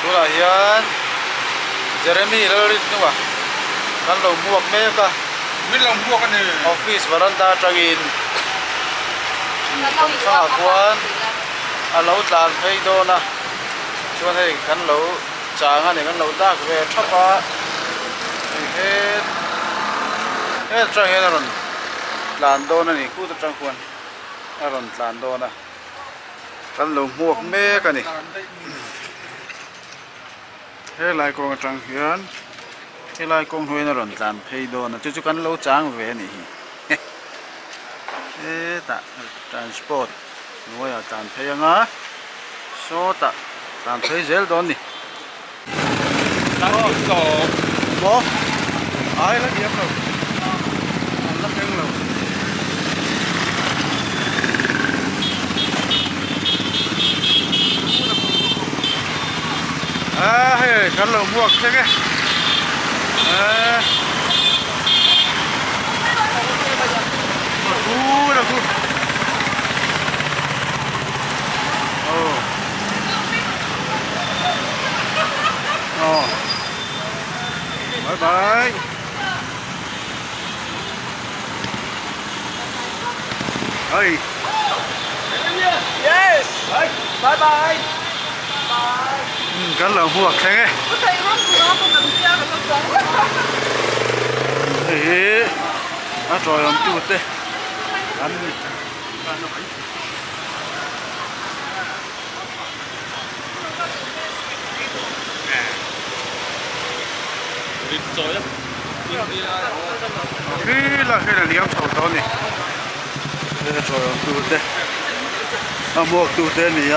Tunah hian Jeremy Lalrinhnunga kan lo hmuak mek a. Min lo hmuak a ni. Office veranda atangin kawngthlang ah khuan a lo tlan phei dawn a. Chuan hei kan lo chang a ni kan lo dak ve thap a. Hei het het atang hian a rawn tlan dawn a ni khut atang khuan a rawn tlan dawn a. Kan lo hmuak mek a ni. Helai kawng atang hian helai kawng hnuaiin a rawn tlan phei dawn a chu chu kan lo chang ve a nih hi hetah transport hnuaiah tlan phei ang a sawtah tlan phei zel dawn a ni. Maw ai la diam lo an la thleng lo. A hei kan lo hmuak thleng e a khu a khu aw. Aw bye bye hei Yes bye bye kan lo hmuak thleng e hei hi a tawiawm tute an ni. Khi lah hian a liam chho tawh a ni he chawi awm tur te a hmuak tur te a ni a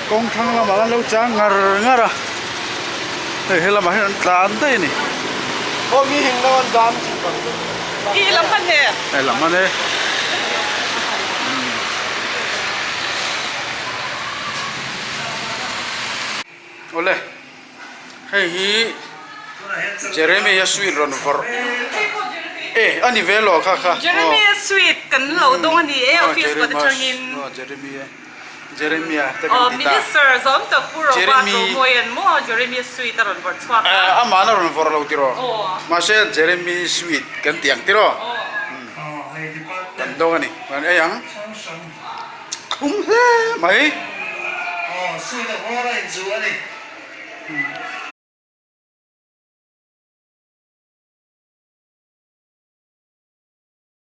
kawng thlang lamah an lo chang ngar ngar a hei helamah hian an tlan daih a ni. Hei lam a ni. Awle hei hi Jeremy a sweet rawn vawrh e a ni ve lo kha kha Jeremy a sweet kan lo dawng a ni e office kawt atangin aw Jeremy a Jeremy a te kan ti ta Minister zawm tak Pu Robert Romoian maw Jeremy a sweet a rawn vawrh chhuak a amahna rawn vawrh lo tiraw mahse Jeremy sweet kan ti ang tiraw kan dawng a ni kan ei ang thlum hle mai.